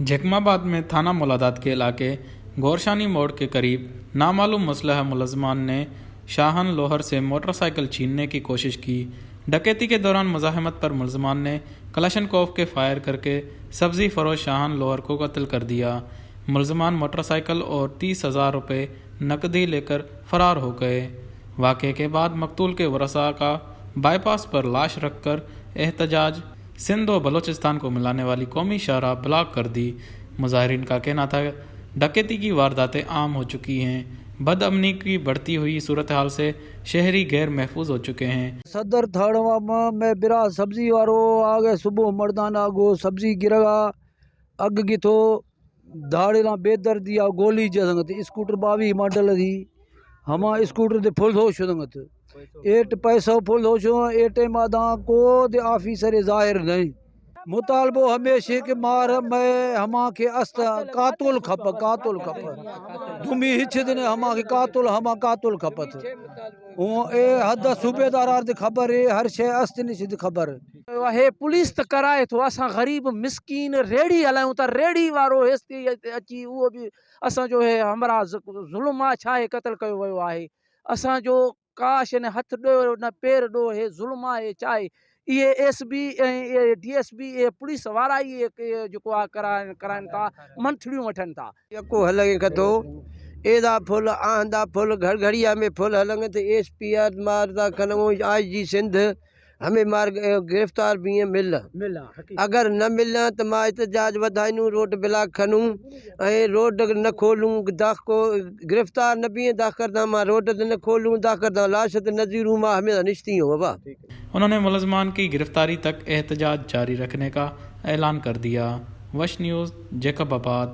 جھکم آباد میں تھانہ مولادات کے علاقے گورشانی موڑ کے قریب نامعلوم مسلح ملزمان نے شاہان لوہر سے موٹر سائیکل چھیننے کی کوشش کی۔ ڈکیتی کے دوران مزاحمت پر ملزمان نے کلاشنکوف کے فائر کر کے سبزی فروش شاہان لوہر کو قتل کر دیا۔ ملزمان موٹر سائیکل اور تیس ہزار روپے نقدی لے کر فرار ہو گئے۔ واقعے کے بعد مقتول کے ورثاء کا بائی پاس پر لاش رکھ کر احتجاج، سندھ و بلوچستان کو ملانے والی قومی شاہراہ بلاک کر دی۔ مظاہرین کا کہنا تھا، ڈکیتی کی وارداتیں عام ہو چکی ہیں، بد امنی کی بڑھتی ہوئی صورتحال سے شہری غیر محفوظ ہو چکے ہیں۔ صدر تھانہ ما مئے برا سبزی وارو آگے، صبح مردان آگو سبزی گرگا، اگ گتو، دھاڑیلاں بے دردی آ گولی جسنگت، اسکوٹر باوی ماڈل تھی، ہما اسکوٹر دے پھل دھو شدنگت۔ ایٹ پیسہ پھل دھو شدن، اے ٹائم آداں کو دے آفیسر ظاہر نہیں۔ مطالبو ہمیشہ کہ مار مئے ہما کہ است قاتل کھپ، قاتل کھپ۔ دومی ہچ دنے ہما کہ قاتل، ہما قاتل کھپت۔ اوں اے حد صوبیدار آر دے خبر ہے، ہر شے است نشد خبر۔ ہے پولیس تے کرائے تو اساں غریب مسکین ریڑھی ہلائوں تا ریڑھی وارو ہستی اچی وہ بھی اساں جو ہے ہمرا ظلم آ چھائے قتل کیو ویو آہے۔ اساں جو کاش نے ہتھ ڈو نہ پیر ڈو ہے ظلم آ ہے چائے۔ یہ ایس بی، یہ ڈی ایس بی، یہ پولیس وارا ہی ایک یہ جو کو آ کرائن، کرائن تا منتھڑیوں وٹھن تا۔ یکو ہلنگے کتو، ایدا پھل، آہندا پھل، گھڑ گھڑیا میں پھل ہلنگے تے ایس پی آر ماردا کنو آئی جی سندھ، ہمیں مار گرفتار بھی ہیں مل۔ مل، ہاں، حقیقت۔ اگر نہ ملن تو ما احتجاج ودھائنوں، روڈ بلاک کھنوں، اے روڈ نہ کھولوں، داخ کو گرفتار نہ بھی ہیں، داخ کرداں ما روڈ تے نہ کھولوں، داخ کرداں لاش تے نہ زیروں، ما ہمیں نشتی ہوں بابا۔ انہوں نے ملزمان کی گرفتاری تک احتجاج جاری رکھنے کا اعلان کر دیا۔ وش نیوز، جیکب آباد۔